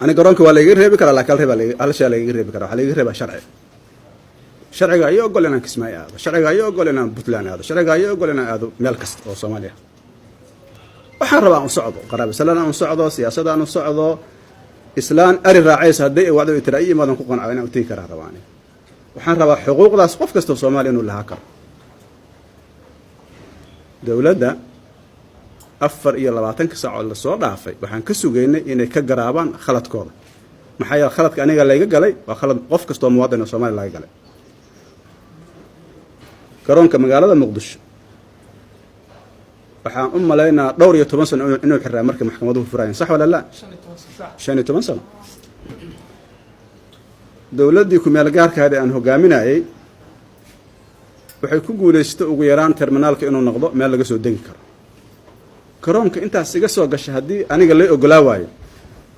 Ani garoonka waa laiga reebi karaa, laakiin hal shay laiga reebi karaa. Waxaa laiga reebaa sharci. Sharciga ayaa ogol inaan Kismaayo aado, sharciga ayaa ogol inaan Puntland aado, sharciga ayaa ogol inaan aado meel kasta oo Soomaaliya. Waxaan rabaa aan u socdo, qaraabo salaan aan u socdo, siyaasad aan u socdo, islaan ari raacaysa hadday wacdo tira i imaadan ku qanco, inaan u tegi karaa rabaa aniga. Waxaan rabaa xuquuqdaas qof kastoo Soomaaliya inuu lahaa karo. Dowladda 24-ka saacood lasoo dhaafay waxaan ka sugaynay inay ka garaabaan khaladkooda. Maxaa yeele, khaladka aniga layga galay waa khalad qof kastoo muwaadin oo Soomaaliya laga galay. Garoonka magaalada Muqdisho waxaan u malaynaa dhowr iyo toban sano inuu xiraa markay maxkamaduhu furaayeen. Sax wala la? 15 sano. Dowladdii kumeel gaarkaadi aan hogaaminayay waxay ku guulaysatay ugu yaraan terminaalka inuu noqdo meel laga soo degi karo. Garoonka intaas iga soo gashay haddii aniga lay ogolaa waayo,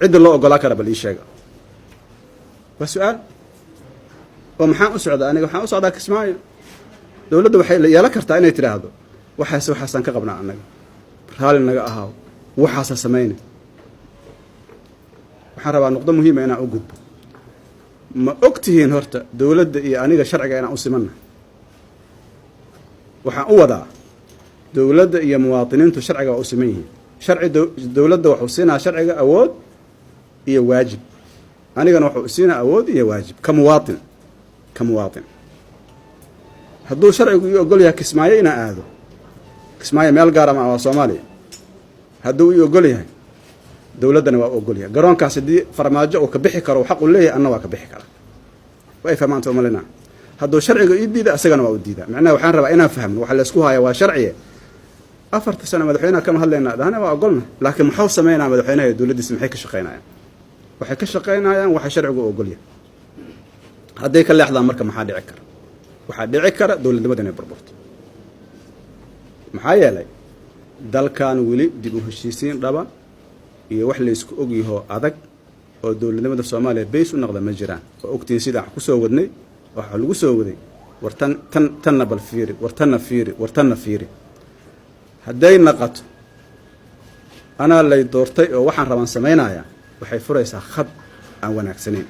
cidda loo ogolaa kara bal ii sheega. Waa su-aal. Oo maxaan u socdaa aniga? Waxaan u socdaa Kismaayo. Dowladda waxay yeelan kartaa inay tidhaahdo: "Waxaas waxaasaan ka qabnaa annaga, raalli naga ahaaw, waxaasa samayna." Waxaan rabaa nuqdo muhiima inaan u gudbo. Ma og tihiin horta dowladda iyo aniga sharciga inaan u simanna? Waxaan u wadaa, dowladda iyo muwaadiniintu sharciga waa u siman yihiin. Sharci dowladda wuxuu siinaa sharciga awood iyo waajib, anigana wuxuu siinaa awood iyo waajib ka muwaatin. Hadduu sharcigu ii ogol yahay Kismaayo inaan aado, Kismaayo meel gaara ma waa Soomaaliya. Hadduu ii ogol yahay, dowladdana waa u ogol yahay. Garoonkaas haddii Farmaajo uu ka bixi karo, xaq u leeyahay, anna waa ka bixi karaa. Way fahmaanta umalina. Hadduu sharciga ii diida, asagana waa u diidaa. Macnaha waxaan rabaa inaan fahmno waxa laysku haya waa sharciye. 4-ta sano madaxweynaha kama hadlaynaa, dhahna waa ogolna, laakiin muxuu sameynaa madaxweynaha iyo dowladdiisa? Maxay ka shaqeynayaan? Waxay ka shaqeynayaan waxa sharcigu u ogol yahay. Hadday ka leexdaan marka, maxaa dhici kara? Waxaa dhici kara dowladnimada inay burburto. Maxaa yeelay, dalkan weli dib u heshiisiin dhaba iyo wax laysku ogyahoo adag oo dowladnimada Soomaaliya base u noqda ma jiraan. Waa ogtihiin sidaan wax ku soo wadnay. Waxaa lagu soo waday: war tan tan tanna bal fiiri, war tanna fiiri, war tanna fiiri. Hadday naqato anaa lay doortay oo waxaan rabaan samaynayaa, waxay furaysaa khad aan wanaagsanayn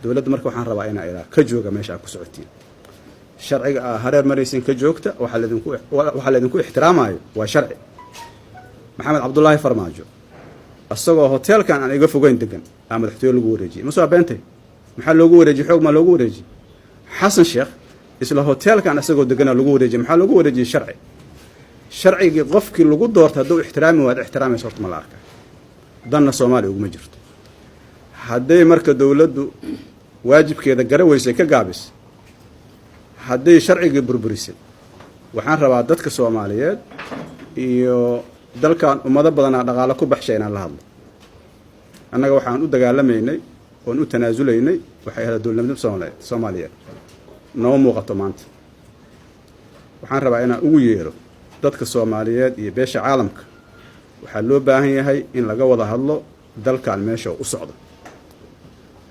dowladda. Marka waxaan rabaa inaa iraa: ka jooga meesha aad ku socotiin. Sharciga aa hareer maraysiin ka joogta. Waxaa laydinku ixtiraamayo waa sharci. Maxamed Cabdulaahi Farmaajo isagoo hoteelkan aan iga fogeyn degan aa madaxtooye lagu wareejiyey. Ma soo beentay? Maxaa loogu wareejiyey? Xoog maa loogu wareejiyey? Xasan Sheekh isla hoteelkan isagoo deganaa lagu wareejiyey. Maxaa loogu wareejiyey? Sharci. Sharcigii qofkii lagu doorta hadduu ixtiraami waad ixtiraamaysa horta ma la arka. Danna Soomaaliya uguma jirto. Hadday marka dowladdu waajibkeeda gara weysay, ka gaabis, hadday sharcigii burburisay, waxaan rabaa dadka Soomaaliyeed iyo dalkan ummado badanaa dhaqaalo ku baxshay inaan la hadlo. Annaga waxaan u dagaalamaynay oon u tanaasulaynay waxay ahayd dowladnimada Soomaaliyeed. Nooma muuqato maanta. Waxaan rabaa inaan ugu yeero dadka Soomaaliyeed iyo beesha caalamka. Waxaa loo baahan yahay in laga wada hadlo dalkan meesha u socdo.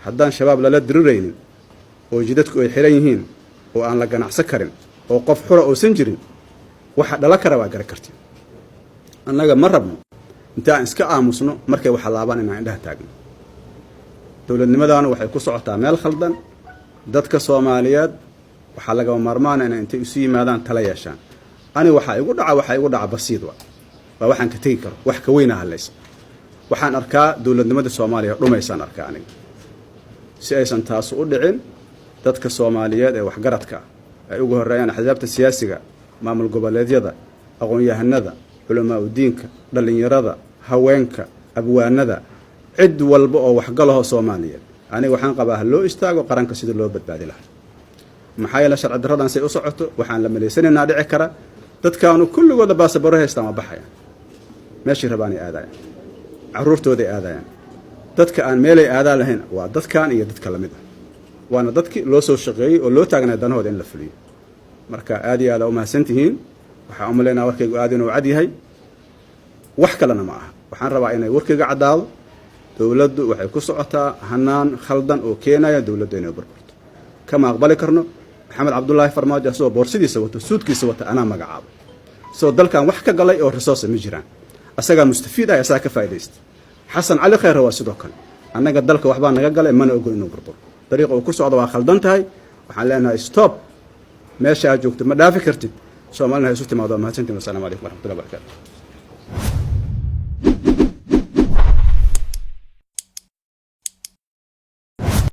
Haddaan Shabaab lala diriraynin oo jidadku ay xiran yihiin oo aan la ganacsan karin oo qof xura uusan jirin, waxa dhala kara waa garan karti. Annaga ma rabno inta aan iska aamusno markay wax laabaan inaan indhaha taagno. Dowladnimadaanu waxay ku socotaa meel khaldan. Dadka Soomaaliyeed waxaa lagama maarmaana inay intay isu yimaadaan tala yeeshaan. Ani waxaa igu dhaca basiid wa waa waxaan ka tegi karo, wax ka weynaa hadlaysa. Waxaan arkaa dowladnimada Soomaaliya dhumaysaan arkaa aniga. Si aysan taasu u dhicin, dadka Soomaaliyeed ee waxgaradka ay ugu horreeyaan, axsaabta siyaasiga, maamul goboleedyada, aqoon-yahanada, culamaa udiinka, dhallinyarada, haweenka, abwaanada, cid walba oo waxgalaho Soomaaliyeed, aniga waxaan qabaa ha loo istaago qaranka sidii loo badbaadi lahaa. Maxaa yeele, sharci darradan say u socoto waxaan la malaysanaynaa dhici kara. Dadkaanu kulligooda baasabaro haystaan, waa baxayaan, meeshay rabaanay aadayaan, carruurtooday aadayaan. Dadka aan meelay aadaan lahayn waa dadkan iyo dadka lamid ah, waana dadkii loo soo shaqeeyey oo loo taagnay danahooda in la fuliyo. Marka aad iyo aada umahadsan tihiin. Waxaan u malaynaa warkaygu aad inuu cad yahay. Wax kalena ma aha, waxaan rabaa inay warkayga caddaado. Dowladdu waxay ku socotaa hanaan khaldan oo keenaya dowladdu inay burburto. Kama aqbali karno. Maxamed Cabdulaahi Farmaajo asagoo boorsidiisa wato, suudkiisa wata, anaa magacaabo, isagoo dalkan wax ka galay oo resource ma jiraan, asagaa mustafiid ah, asagaa ka faa'iidaysta. Xasan Cali Khayre waa sidoo kale. Annaga dalka waxbaa naga galay, mana ogol inuu burburo. Dariiqa uu ku socdo waa khaldan tahay. Waxaan leenahay, stop. Meesha aad joogto ma dhaafi kartid. Soomaalina ha isu timaado. Waa mahadsantiin. Wasalaamu calaykum waraxmatullahi wabarakatu.